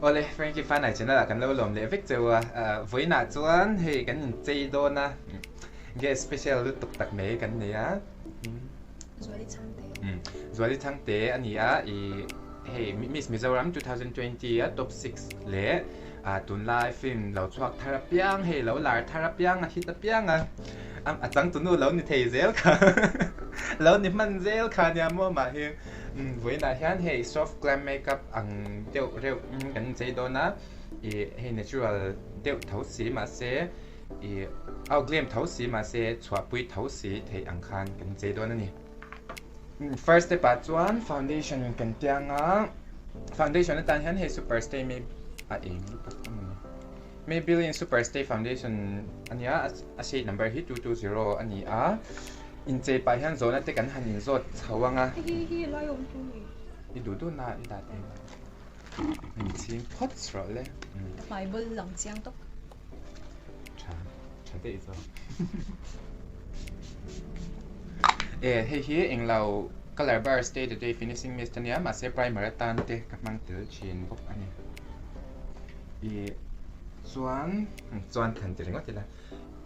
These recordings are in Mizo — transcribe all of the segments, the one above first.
Awle, Frankie Fanai channel ah kan lo lawm leh vek cheu a, vawiinah chuan hei kan inchei dawn a, guest special lutuk tak mai kan nei a. Zuali Chhangte. Zuali Chhangte a ni a, i hei Miss Mizoram 2020 a top 6 leh tunlai film lo chhuak thar apiang hei lo lar thar apiang a hit apiang a, a changtunu lo ni thei zel kha lo ni hman zel kha nia maw mah hi. Vawiinah hian hei soft glam makeup ang deuh reuh kan inchei dawn a, ih hei natural deuh tho si mahse ih au glam tho si mahse chhuahpui tho si theih ang khan kan inchei dawn a ni. First step ah chuan foundation kan tiang a, foundation atan hian hei super stay may a eng lutuk a ni. Maybelline super stay foundation a nia a shade number hi 220 a ni a. Inchei pah hian zawhna te kan han inzawt chho ang a. Hi hi lai awm chu ni. I duh duh na i dah thei lo. Min chhing phawt rawh le. Ka hmai bul lang chiang tawk. Tha, tha daih zawk. E hei hi englo colour bar stay the day finishing mist ania mahse primer atan te ka hmang tel thin bawk a ni. I chuan chuan than ti ringawt ila.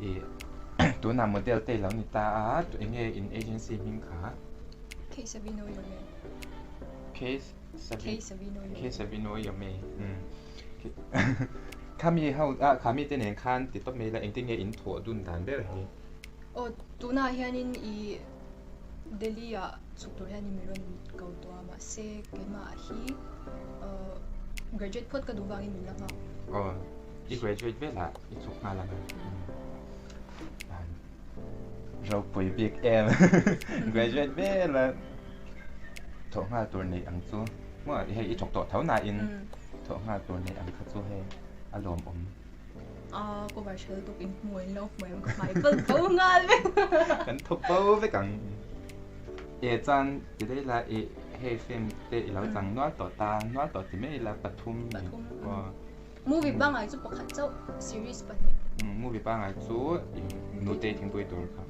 I tunah model te ilo ni ta a, eng nge in agency hming kha? K Savino Yome. K Savi K Savino Yome. K Savino Yome. Khami ho a khami te nen khan ti tawp mai la engtin nge in thawh dun dan ber hi? Aw tunah hianin i Delhi ah chhuk tur hianin min rawn ko tawh a mahse keimah hi graduate phawt ka duh vangin min la nghak. Aw. I graduate velah i chhuk nghal ang a. Ropui bik em. Graduate vela thawh nghal tur neih ang chu. Maw hei i thawk tawh tho nain thawh nghal tur neih ang kha chu hei a lawmawm. A cover hrel tuk in hmu in lo hmu em ka hmai pal bo nghal vek. Kan thawk bo vek ang. E chuan ti daih la i hei film te i lo chang nual tawh ta nual tawh ti mai ila pathum. Pathum. Movie pangngai chu pakhat chauh, series pahnih. Movie pangngai chu nute thingpui tur kha.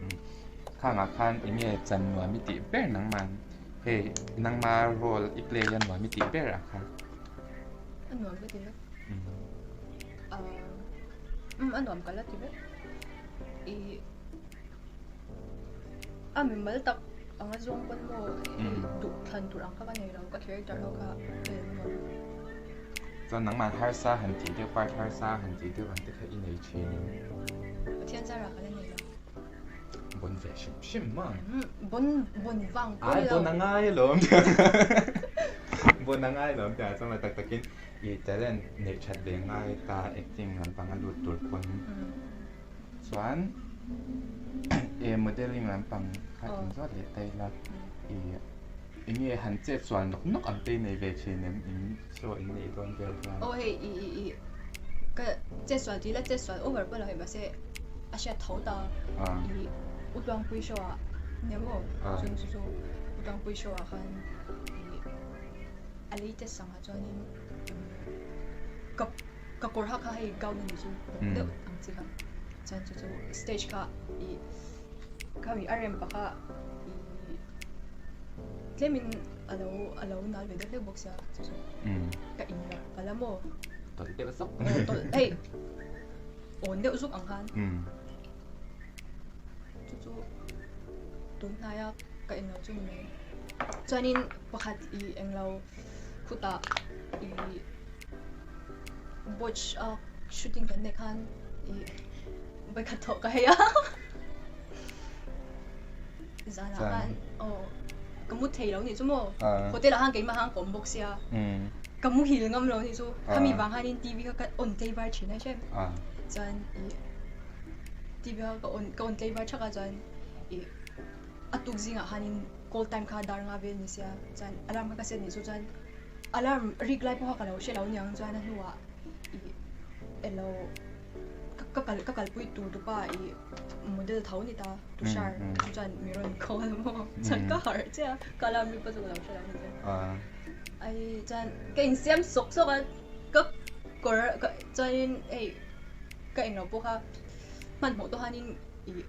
Khangah khan eng nge chan nuam i tih ber nangmah hei nangma role i play a nuam i tih ber ang kha. A nuam ka ti vek. Umm a nuam ka la ti vek. I a mimal tak anga zawng pawn maw hei duh thlan tur ang kha ka nei lo ka character ho kha ka en nuam. Chuan nangmah harsa han tih deuh part harsa han tih deuh ang te kha i nei thin em? Pathian zara ka la nei lo. Bon ve hrim hrim maw? Bon bon vang pawh ni lo. Ai bon a ngai alawm bon a ngai alawm tihah chuan tak takin i talent neih that ve ngai ta acting lampang a lut tur pawn. Chuan e modelling lampang kha in zawt leh ta ila i enge han chet sual nawk nawk ang te i nei ve thin em in show in neih dawn vel hian. Aw hei i i i ka chet sual tih ila chet sual over pawh lo hei mahse a hriat tho ta i u Tluangpui show ah nia maw chun chu chu u Tluangpui show ah khan i a latest sangah chuanin ka Ka kawr ha kha hei gown a nih chu bawk deuh ang chi kha chuan chu chu stage kha ih khami a rem pakha ih tlemin a lo a lo nal ve deuh hlek bawk sia chu chu ka in rah palh a maw tawlh deuh zuk aw tawlh hei awn deuh zuk ang khan chu chu tun hnaia ka englo chu ni mai chuanin pakhat ih englo khutah ih. Watch a shooting kan neih khan ih vawikhat thawh ka hei a zanah khan aw ka mu thei lo nih chu maw hotel ah khan keimah khan ka awm bawk sia ka muhil ngam lo nih chu khami vang khanin T_V kha ka on tlei var thin a hrem chuan ih T_V kha ka on ka on tlei var thak a chuan ih a tuk zingah khanin call time kha dar nga vel ni sia chuan alarm kha ka set nih chu chuan. Alarm rik lai pawha ka lo hre lo niang chuan a hnuah ih elo ka kal ka kalpui tur tupa ih model tho ni ta Tushar chu chuan mi rawn call maw chuan ka harh chiah a ka alarm rik pawh chu ka lo hre lo ni chuan ai chuan ka insiam sawk sawk a ka kawr ka chuanin hei ka englo pawh kha hmanhmawh tawh khanin ih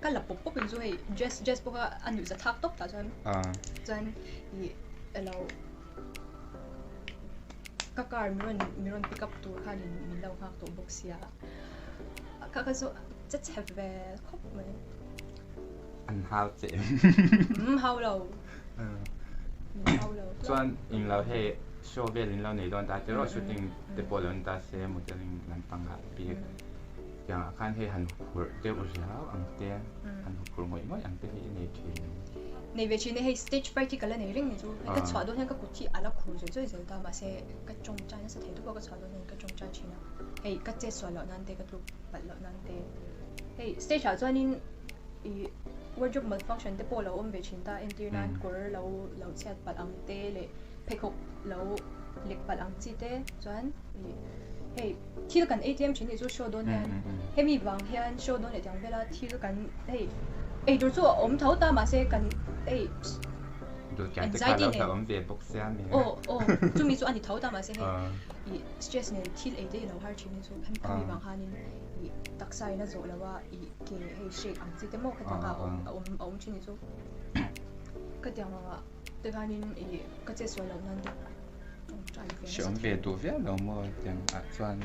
ka la pawp pawp in chu hei dress dress pawh kha a nuihza thlak tawp tah chuan chuan ih elo. Ka car min rawn min rawn pick up tur khanin min lo nghak tawh bawk sia. Kha kha chu che chhe ve khawp mai. An hau che em? Um hau lo. Min hau lo. Chuan in lo hei show vel in lo nei dawn ta tiraw shooting te pawh lo ni ta se modelling lampangah bik tiangah khan hei han huphurh deuh riau ang te han huphurh ngawih ngawih ang te hi i nei thin em? Nei ve thin e, hei stage fright hi ka la nei reng ni chu. Hei ka chhuah dawn hian ka kut hi a la khur zawih zawih zel ta mahse ka tawngtai nasa thei dup a ka chhuah dawn hian ka tawngtai thin a. Hei ka chet sual loh nan te ka tluk palh loh nan te. Hei stage ah chuanin ih wardrobe malfunction te pawh lo awm ve thin ta entir nan kawr lo lo chhiat palh ang te leh pheikhawk lo lek palh ang chi te chuan ih hei thil kan ei tlem thin nih chu show dawn hian hemi vang hian show dawn leh tiang vela thil kan hei ei tur chu a awm tho ta mahse kan hei anxiety nen aw aw chumi chu a ni tho ta mahse hei ih stress nen thil ei te i lo har thin hi chu hemi vang hianin ih taksa in a zawh lo a ih ke hei shake ang chi te maw khatiang kha a awm a awm a awm thin hi chu khatiang anga te khanin ih ka che sual loh nan te tawngtai ve Hre awm ve duh viau lo maw tiang ah chuan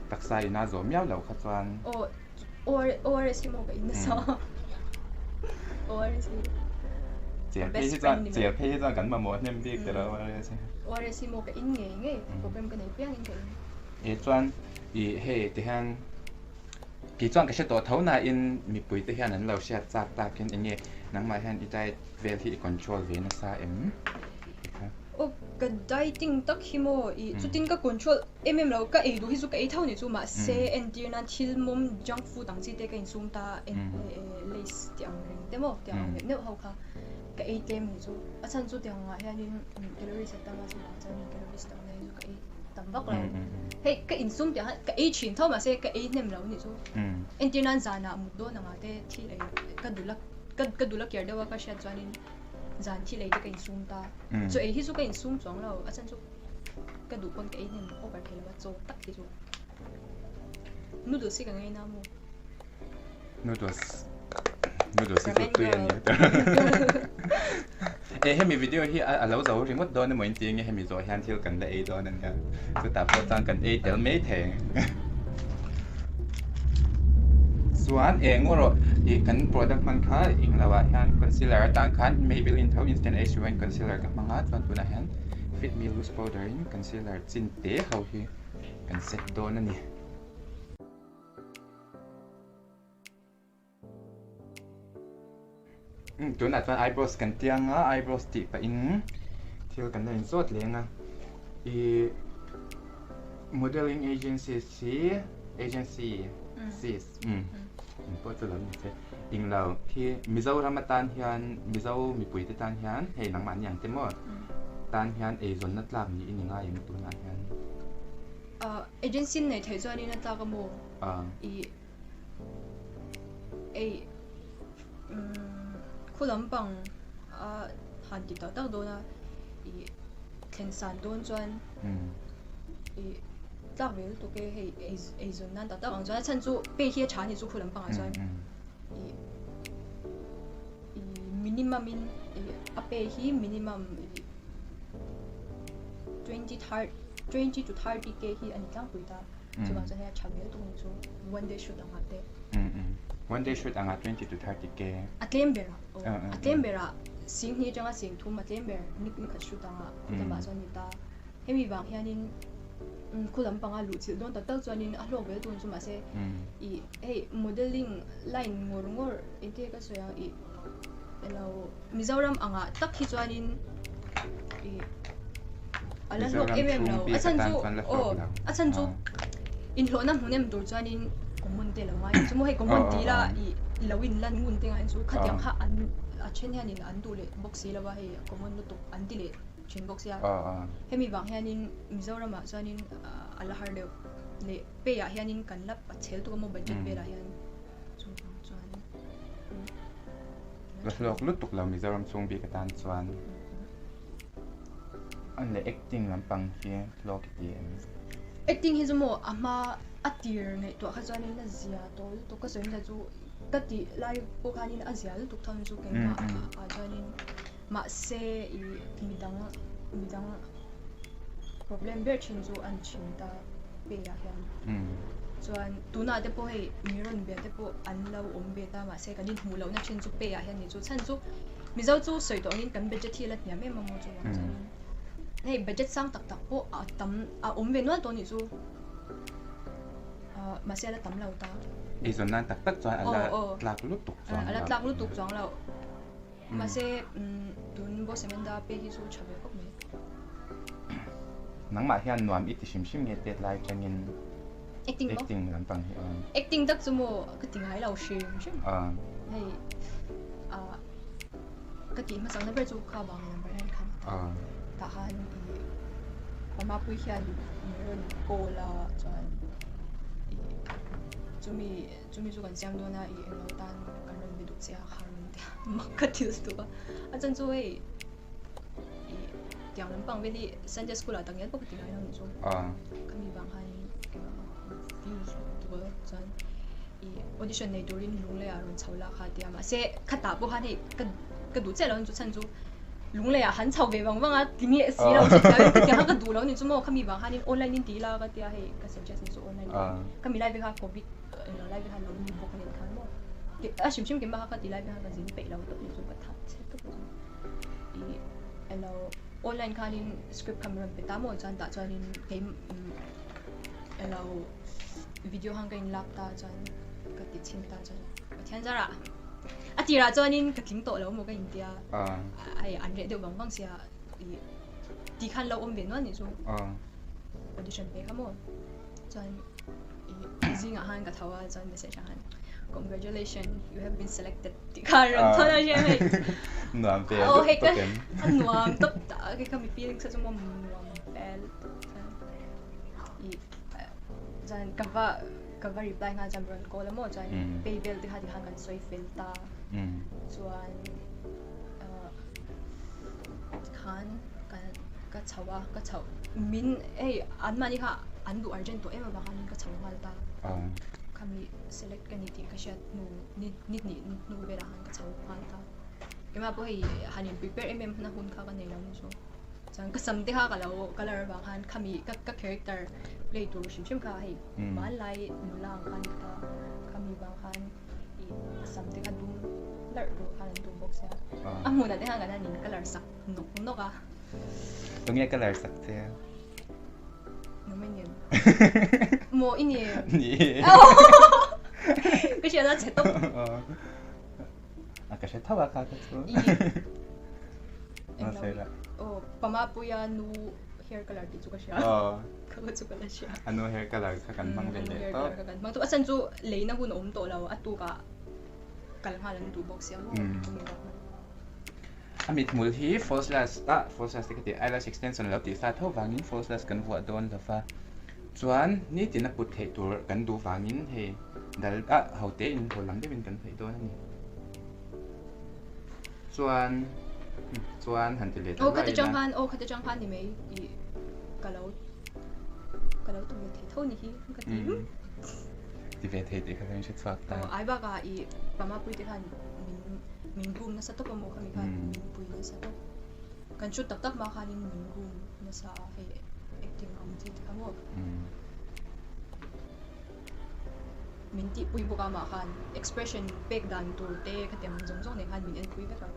taksa in a zawh miau loh kha chuan. Aw ORS hi maw ka in nasa ORS hi Chel phei hi chuan chel phei hi chuan kan mamawh hnem bik ta lo ORS hi. ORS hi maw ka in ngei ngei program ka nei piangin ka in. E chuan ih hei ti hian kei chuan ka hre tawh tho nain mipui te hian an lo hriat chak takin eng nge nangmah hian i diet vel hi i control ve nasa em ti kha. Aw ka dieting tak hi maw ih chutin ka control em em lo ka ei duh hi chu ka ei tho ni chu mahse entir nan thil mawm junk food ang chi te ka insum ta lays tih ang reng te maw tih ang neuh neuh ho kha ka ei tlem ni chu a chhan chu tiang angah hianin calories a tam a chuvang chuanin calories tam na hi chu ka ei tam vak lo hei ka insum tih ang ka ei thin tho mahse ka ei hnem lo ni chu entir nan zanah mut dawn angah te thil ei ka dul a ka dul a kiar deuh a ka hriat chuanin zan thil ei te ka insum ta chaw ei hi chu ka insum chuang lo a chhan chu ka duh pawn ka ei hnem over thei lo a chaw tak hi chu noodles hi ka ngaina maw. Noodles noodles hi chu tui a ni e hemi video hi a lo zo ringawt dawn emaw inti nge hemi zawh hian thil kan la ei dawn ania chutah pawh chuan kan ei tel mai thei chuan eng erawh ih kan product hman kha englo ah hian concealer atan khan Maybelline tho instant age rewind concealer ka hmang a chuan tunah hian fit me loose powder in concealer chin te ho hi kan set dawn a ni. Tunah chuan eyebrows kan tiang a, eyebrows tih pahin thil kan la inzawt leng a. Ih modelling agencies hi agency sis umm pawh chu lo ni che englo khi Mizoram atan hian Mizo mipui te tan hian hei nangmahni ang te maw tan hian eizawnna tlak niin i ngai em tunah hian. Agency nei theih chuanin a tlak a maw? Ih ei khu lampang a han ti tak tak dawn a ih thlen san dawn chuan ih tlak ve lutuk e hei eizawn nan tak tak ang chuan a chhan chu pay hi a tha a ni chu khu lampangah chuan ih ih minimum in ih a pay hi minimum ih 20 to 30 k hi a ni tlangpui ta. Chuvang chuan hei a tha vel tuk ang chu one day shoot angah te. One day shoot angah 20 to 30 k. A tlem ber ah aw a tlem ber ah sing hnih atanga sing thum a tlem ber ni ni khat shoot angah khu lamah chuan ni ta. Hemi vang hianin khu lampanga luh chilh dawn tak tak chuanin a hlawk vel tuk ang chu mahse ih hei modelling line ngawr ngawr engtin nge ka sawi ang ih elo Mizoram angah tak hi chuanin ih a la hlawk em em lo a chhan chu aw a chhan chu inhlawhna hmun em tur chuanin common te lo ngai chu maw hei common tih ila ih lo in lan ngun te ngaiin chu khatiang kha an a then hianin an duh leh bawk si lo a hei common lutuk an ti leh thin bawk sia hemi vang hianin Mizoramah chuanin a la har deuh leh pay ah hianin kan la chhel tuk a maw budget velah hian. La hlawk lutuk lo Mizoram chhung bik atan chuan an leh acting lampang hi hlawk i ti em? Acting hi chu maw a hma a tir ngaihtuah kha chuanin a zia tawh lutuk ka sawi hmasa chu ka tih lai pawh khanin a zia lutuk thawm chu keimah ah chuanin mahse ih midang midang. Problem ber thin chu an thin ta pay ah hian. Chuan tunah te pawh hei mi rawn bia te pawh an lo awm ve ta mahse kan inhmuh lohna thin chu pay ah hian ni chu chhan chu Mizo chu sawi tawh angin kan budget hi a la hniam em a maw chuvang chuanin hei budget sang tak tak pawh a tam a awm ve nual tawh a nih chu mahse a la tam lo ta. Eizawn nan tak tak chuan a la tlak lutuk chuang lo. A la tlak lutuk chuang lo. Mahse tun Boss Amanda pek hi chu tha ve khawp mai. Nangmah hian nuam i ti hrim hrim nge tet lai atangin Acting maw? Acting lampang hi aw. Acting tak chu maw ka ti ngai lo hrim hrim. Hei ka tih hmasakna ber chu kha vang number 9 khan a ta. Tah khan i Pamapui hian min rawn call a chuan i chumi Chumi chu kan siam dawn a, i englo tan kan rawn be duh che a kha rawn ti a, mak ka ti lutuk a. A chan chu hei i tiang lampang vel hi Sunday school ah tak ngial pawh ka ti ngai lo nih chu. Khami vang khanin keimah ka confuse lutuk a, chuan i audition nei turin Lunglei ah rawn chho la kha a ti a, mahse khatah pawh khan hei ka ka duh chiah lo a ni chu chhan chu Lunglei ah han chho ve vang vang a, tling leh si lo chu tiang in tiang kha ka duh lo a ni chu maw, khami vang khanin online in ti ila ka ti a, hei ka suggest ni chu online khami lai ve kha covid Englo lai ve khan lo ni bawk nen khan maw a hrim hrim keimah kha ka ti lai ve khan ka zin peih lo tawp ni chu ka that chhe tawp a chu i elo online khanin script kha min rawn pe ta maw chuan tah chuanin kei elo video khan ka in lak ta chuan ka ti chhin ta chuan Pathian zarah a tirah chuanin ka tling tawh lo maw ka intia hei an reh deuh vang vang sia i ti khan lo awm ve nual ni chu audition pe kha maw chuan zingah khan ka tho a chuan message ah khan congratulations you have been selected tih kha a rawn thawn a hria hei nuam ve oh hei ka a nuam tawp ta kei kha mi feelings kha chu maw nuam fel tawp chuan i chuan ka va ka va reply nghal chuan rawn call a maw chuan pay vel te kha tikhan kan sawi fel ta chuan khan ka chho a ka chhoh min hei an mahni kha an duh urgent tawh em avang khanin ka chho nghal ta khami select ka ni tih ka hriat hnu ni ni hnih hnu velah khan ka chho nghal ta keimah pawh hei han in prepare em em na hun kha ka nei lo ni chu chuan ka sam te kha ka lo colour avang khan khami ka ka character play tur hrim hrim kha hei hmanlai nula ang kha a ni ta khami vang khan. sam te kha dum larh tur khan an tum bawk sia a hmunah te khan kan han in colour sak nawk nawk a tunge colour sak che nang mai nem maw i ni ni ka hriat a chhe tawp a ka hre tho a kha ka chu aw pama puia nu hair colour tih chu ka hria Ka va chu ka la hria. A nu hair colour kha kan hmang ve leh tawp. Hair colour kha kan hmang tawp. A chhan chu leina hun a awm tawh lo, a tukah kal nghal an duh bawk sia maw. A mithmul hi false lash ah false lash te ka ti eyelash extension lo tih sa tho vangin false lash kan vuah dawn lo va. Chuan nitin a put theih tur kan duh vangin hei dal ah ho te in haw lam deuhin kan hnawih dawn a ni. Chuan chuan han ti leh ta Aw khata chang khan aw khata chang khan ni mai i ka lo ka lo tum ve thei tho ni hi ka ti ti ve thei tih kha ka in hre chhuak ta. Aw ai bakah i pama pui te khan min min groom nasa tawp a maw khami khan min pui nasa tawp kan shoot tak tak hma khanin min groom nasa a hei acting ang chi te kha maw. Min tihpui bawk a mah khan expression pek dan tur te khatiang ang zawng zawng nen khan min enpui vek a,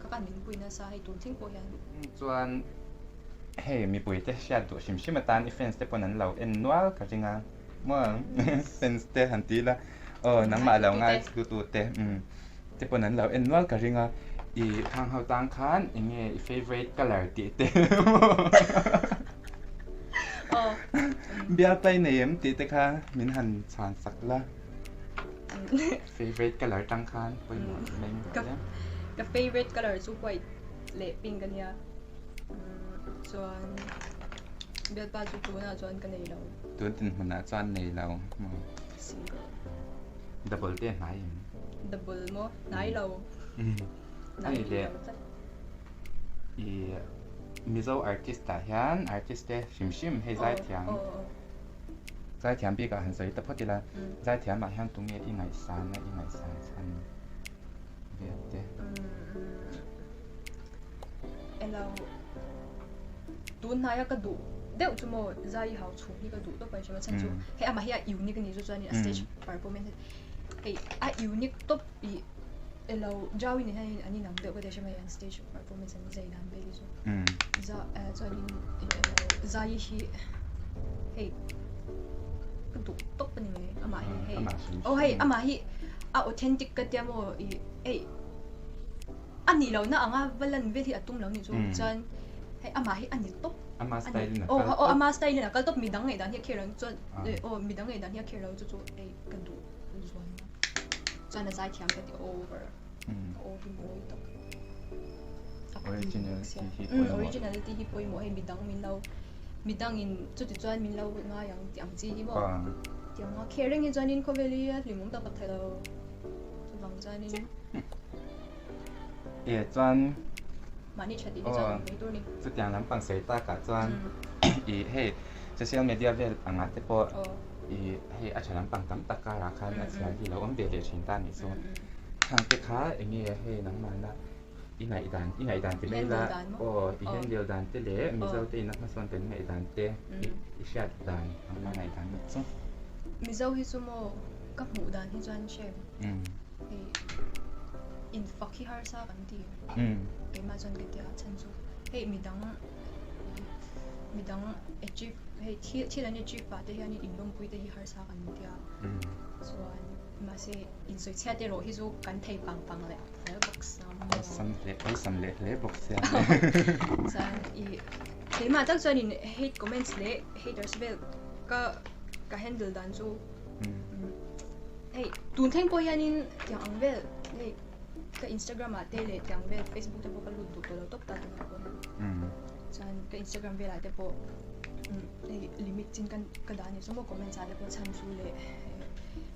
kha khan min pui nasa hei tun thleng pawh hian. Chuan hei mipui te hriat duh hrim hrim atan i fans te pawn an lo en nual ka ring a maw fans te han ti ila aw nangmah lo ngai tu tu te te pawn an lo en nual ka ring a i khang ho tang khan eng nge i favourite colour tih te Bial pai nei em tih te kha min han chhan sak la. Favorite colour tang khan pawimawh mai ni tawh em? Ka favorite colour chu white leh pink a nia. Chuan bialpa chu tunah chuan ka nei lo. Tun dinhmunah chuan nei lo maw? Single. Double te hnai em? Double maw? Hnai lo. Hnai lo tlat. I Mizo artist ah hian artist te hrim hrim hei zaithiam zaithiam bik ah han sawi ta phawt ila zaithiam ah hian tunge i ngaihsan a i ngaihsan chhan vel te. Elo tun hnaia ka duh deuh chu maw Zaii Hauchhum hi ka duh tawp a inhria chhan chu hei amah hi a unique a ni chu chuanin a stage performance hei a unique tawp ih elo Jaui nen hian an inang deuh ka ti a hria mai an stage performance an zai dan vel hi chu za chuanin elo Zaii hi hei ka duh tawp a ni mai amah hi hei aw hei amah hi a authentic ka tia maw ih hei. A nih lohna anga va lan vel hi a tum lo nih chu chuan hei amah hi a ni tawp. Ama style in a kal tawp. Aw ama style in a kal tawp midang ngaihdan hi a kher lo chuan aw midang ngaihdan hi a kher lo chu chu hei ka duh zual na chuan a zaithiam ka ti over a aw hi mawi tak. Originality hi pawimawh. Originality hi pawimawh hei midang min lo midangin chuti chuan min lo ngai ang tih ang chi hi maw tiang a kher reng hi chuanin khawvel hi a hlimawm tak tak thei lo chuvang chuanin. E chuan mahni tha tih hi chuan awm mai tur ni. Chutiang lampang sawi takah chuan i hei social media vel angah te pawh i hei a tha lampang tam tak karah khan a chhiar hi lo awm ve leh thin ta a nih chu. Khang te kha eng nge hei nangmahna i ngaihdan i ngaihdan ti mai la aw i handle dan te leh Mizo te ina hmasawn kan ngaihdan te i hriat dan nangmah ngaihdan nih chu. Mizo hi chu maw ka hmuh dan hi chuan hre Hei infak hi harsa kan ti. Keimah chuan ka ti a chhan chu hei midang midang achieve hei thil thil an achieve pah te hianin inlawmpui te hi harsa kan ti a. Chuan mahse insawi chhiat erawh hi chu kan thei pang pang leh hle bawk sia maw. Awlsam leh awlsam leh hle bawk sia. Chuan i keimah tak chuanin hate comments leh haters vel ka ka handle dan chu Hei tun thleng pawh hianin tiang ang vel hei ka Instagram ah te leh tiang vel Facebook te pawh ka lut duh tawh lo tawp ta tunah pawh hian chuan ka Instagram velah te pawh hei limit chin ka ka dah a ni chu maw comments ah te pawh chhan chu leh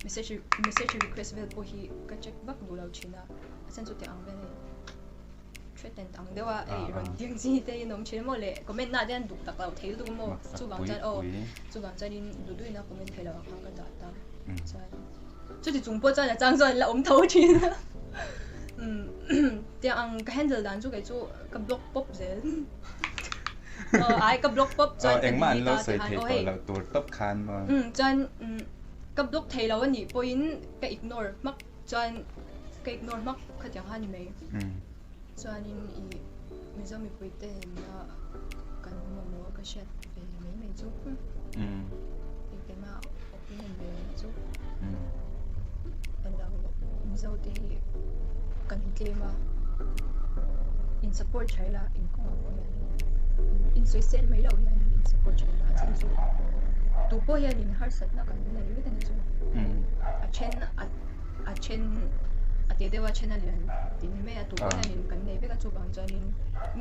message message request vel pawh hi ka check vak duh lo thin a a chhan chu tiang ang vel hei. Threatened ang deuh a hei rawn ding chi te in awm thin a maw le comment na te hian duh tak lo thei lutuk a maw chuvang chuan aw chuvang chuan in duh duh in a comment thei lo ang kha ka dah ta chuan chuti chung pawh chuan a chang chuan la awm tho thin a tiang ang ka handle dan chu kei chu ka block pawp zel aw ai ka block pawp chuan ka engmah an lo sawi thei tawh loh tur tawp khan maw chuan ka block thei lo a nih pawhin ka ignore hmak Chuan ka ignore hmak khatiang kha a ni mai. Chuanin i Mizo mipui te nena kan mamawh ka hriat ve mai mai chu. I keimah opinion ve mai chu. Alo Mizo te hi kan tlem a, in support tha ila in kawngah pawh hian in sawisel mai loh hian in support tha ila a chhan chu tu pawh hianin harsatna kan nei vek a ni chu. A then a a then a teh deuh a then a lian tih ni mai a tu pawh hianin kan nei vek a chuvang chuanin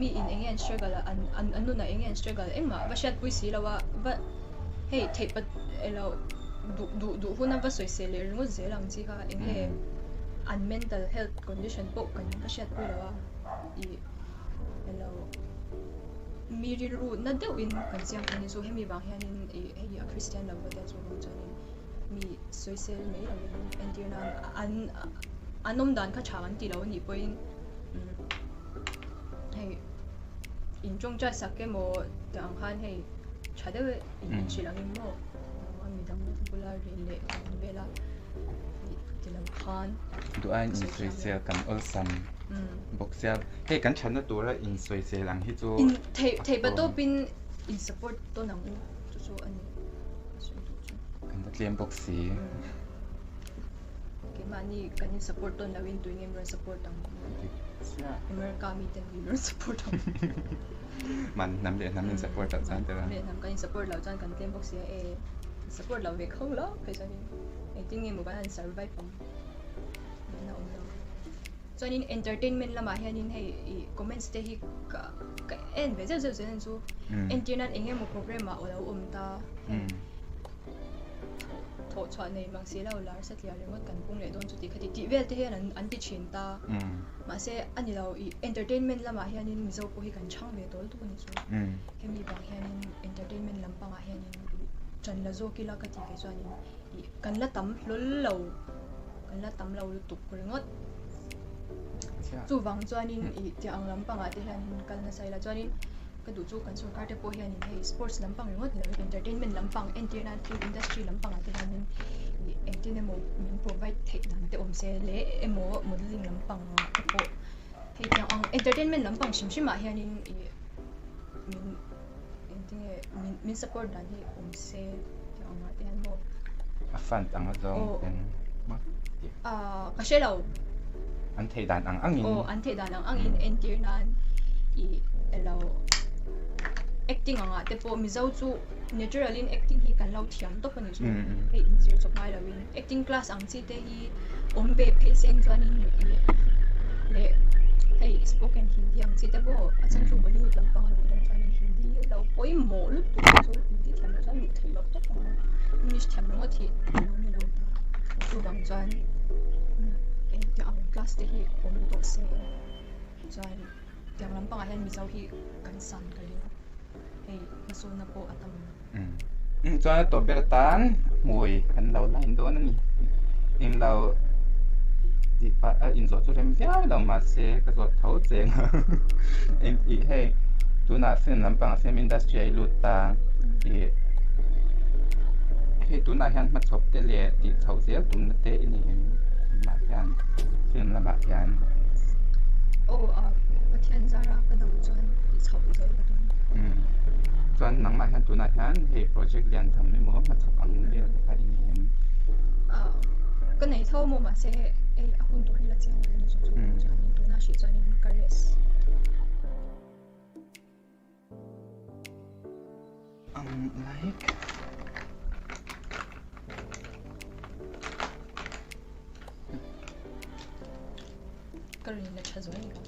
mi in eng nge an struggle a an an nunah eng nge an struggle engmah va hriatpui si lo a va hei theih pat elo duh duh duh huna va sawisel leh ringawt zel ang chi kha eng nge an mental health condition pawh kan va hriatpui lo a ih elo mi rilru na deuhin kan siam thei a ni chu hemi vang hianin ih hei a Christian lo va tia chuvang chuanin mi sawisel mai lovin entir nan an an awm dan kha tha an ti lo anih pawhin hei in tawngtai sak emaw tih ang khan hei tha deuh in inhrilh ang in maw midang bula rel leh ang vela ti lo khan duh aiin insawisel kan awlsam bawk sia hei kan thatna tura insawisel ang hi chu in theih theih patawpin in support tawn ang u chu chu a ni. Kan va tlem bawk si. Keimahni kan in support tawn loin tui nge min rawn support ang. America mi ten min rawn support ang. Man hnam leh hnam in support loh chuan tira. Hnam leh hnam kan in support loh chuan kan tlem bawk si a e. Support lo ve kho lo phei chuan in engtin nge maw kan han survive ang. Ngaihna awm lo. Chuanin entertainment lamah hianin hei ih comments te hi ka ka en ve zeuh zeuh zel ang chu entir nan eng emaw program ah alo awm ta hei thawh chhuah nei mang si lo lar satliah ringawt kan pung leh dawn chu tih kha ti tih vel te hian an an ti thin ta mahse a ni lo ih entertainment lamah hianin Mizo pawh hi kan chhang ve tawl tuk a ni chu hemi vang hianin entertainment lampangah hianin ṭan la zawk ila ka tih kei chuanin ih kan la tam hlawl lo. Kan la tam lo lutuk ringawt. Chuvang chuanin ih tiang ang lampangah te hianin kal nasa ila chuanin. Ka duh chu kan sorkar te pawh hianin hei sports lampang ringawt ni lovin entertainment lampang entir nan film industry lampangah te hianin ih engtin emaw min provide theih dan te awm se leh emaw modelling lampangah te pawh hei tiang ang entertainment lampang hrim hrim ah hianin ih min engtinge min min support dan hi awm se tiang angah te hian maw. A fund ang a zawng ten maw tih. Ahh ka hre lo. An theih dan ang angin. Aw an theih dan ang angin entir nan ih elo acting angah te pawh Mizo chu natural in acting hi kan lo thiam tawp a ni chu hei inzir chawp ngai lo in acting class ang chi te hi awm ve phei seng chuanin ih leh hei spoken Hindi ang chi te pawh a chhan chu Bollywood lampang a luh dawn chuanin Hindi lo pawimawh lutuk hi chu Hindi thiam loh chuan luh theih loh tawp ang a English thiam ringawt hi a lo ni lo ta chuvang chuan engtiang ang class te hi awm tawh se chuan tiang lampangah hian Mizo hi kan san ka ring hei hmasawnna pawh a tam. Umm chuan a tawp ber atan hmui an lo line dawn a ni englo tih pah a inzawh chu rem viau lo mahse ka zawt tho cheng a eng tih hei tunah film lampang film industry a i lut ta ih hei tunah hian hmachhawp te leh tih chhoh zel tumna te i nei em tunah hian film lamah hian. Aw a Pathian zara ka dam chuan tih chhoh zel ka tum. Umm chuan nangmah hian tunah hian hei project lian tham emaw hmachhawp ang vel te kha i nei em? Ah ka nei tho maw mahse hei a hun tur hi la chiang lo a ni chu chu chuanin tunah hrih chuanin ka rest. Like. Ka rin la tha zuai ni ka.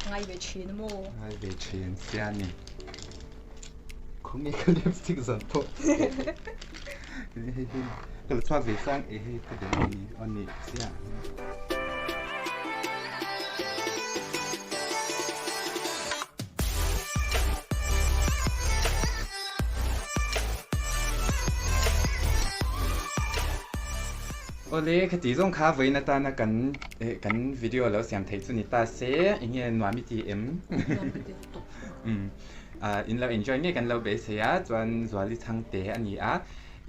Ngai ve thin maw? Ngai ve thin sia ni. Khawnge ka lipstick zan pawh. Hei hi ka la chhuak ve sang e hei ka den ni aw ni sia. Awle khati zawng kha vawiin atana kan kan video lo siam theih chu ni ta se enge nuam i ti em? Nuam ka ti lutuk. Umm in lo enjoy ngei kan lo beisei a chuan Zuali chhangte a ni a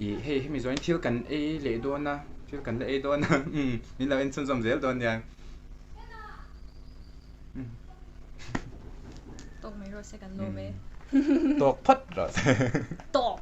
ih hei hemi zawhin thil kan ei leh dawn a thil kan la ei dawn a umm min lo en chhunzawm zel dawn nia. Tawk mai rawh se kan lawm e. Tawk phawt rawh se. Tawk.